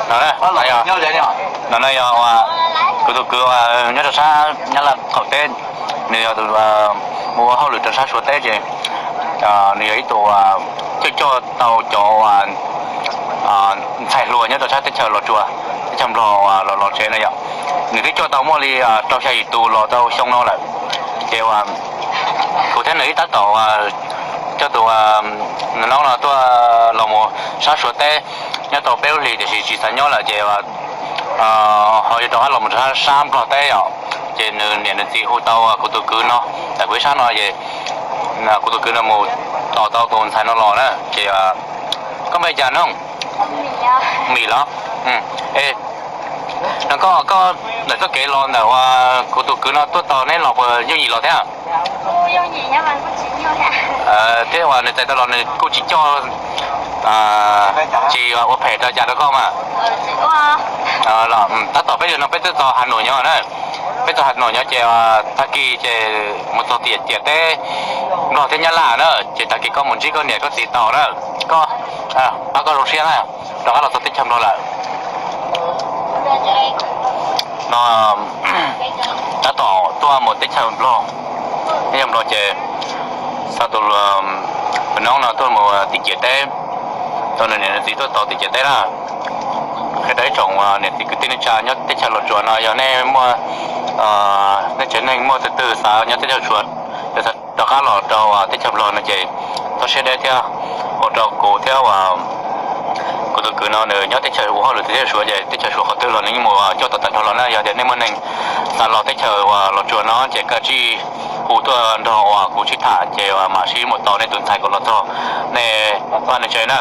No, no yog kuv tus kwv uas nyob rau sab Nyab Laj qaum teb, nws yog tus mus ua hauj lwm rau sab Suav teb ces nws yog ib tug coj coj tau cov ntxhais hluas nyob rau sab teb chaws Los Tsuas, teb chaws Nplog los los tsev no yom. Nws twb coj tau muaj li rau xya yim tus los tau xyoo no lawm. Ces kuv thiab nws ib tab tom coj tus noob no tuaj los mus sab Suav teb nyob tau peb lub hlis tiam sis tsis xav nyob lawm ces ho yuav rov qab los mus rau sab Nplog teb yom. Ces nws niam nws txiv hu tau kuv tus kwv no, kuv ib sab no es kuv tus kwv no mus tos tau tus ntxhais no los na ces koj npe cas no? Mim los? No koj, koj ntawm txoj kev los ntawm uas kuv tus kwv no tuaj tos neb los puas yooj yim los thiab? Thiab uas nws txais tau los nws kuj tsis coj, tsis ua phem rau cas rau koj mas. Tab tom peb no peb twb txog Has Nuam nyob na. Peb txog Has Nuam nyob ces tag kis ces mus txog tiam ciam teb Nplog thiab Nyab Laj na, ces tag kis koj mus ntsib koj niam koj txiv tau na. Koj, pab koj zoo siab na, rov qab los txog teb chaws Nplog lawm. No tab tom tuaj mus teb chaws Nplog, teb chaws Nplog ces xa tus noob no tuaj mus tim ciam teb, tau nws niam nws txiv tuaj tos tim ciam teb na. Qhia rau ib tsoom niam txiv kwv tij neej tsa nyob teb chaws Los Tsuas no yog nej muaj, nej tsev neeg muaj tus twg xav nyob teb chaws Suav, yog xav rov qab los rau teb chaws Nplog no ces txhob siab deb thiab, ua rau kuv thiab uas kuv tus kwv no nws nyob teb chaws ua hauj lwm teb chaws Suav ces teb chaws Suav qhov twg los nws yeej mus coj tau tag nrho los na. Yog tias nej muaj neeg xav los teb chaws uas Los Tsuas no ces kav tsij hu tuaj nrog uas kuv sib tham ces mam sib mus tos nej tus ntxhais kom los txog nej vaj nej tsev na.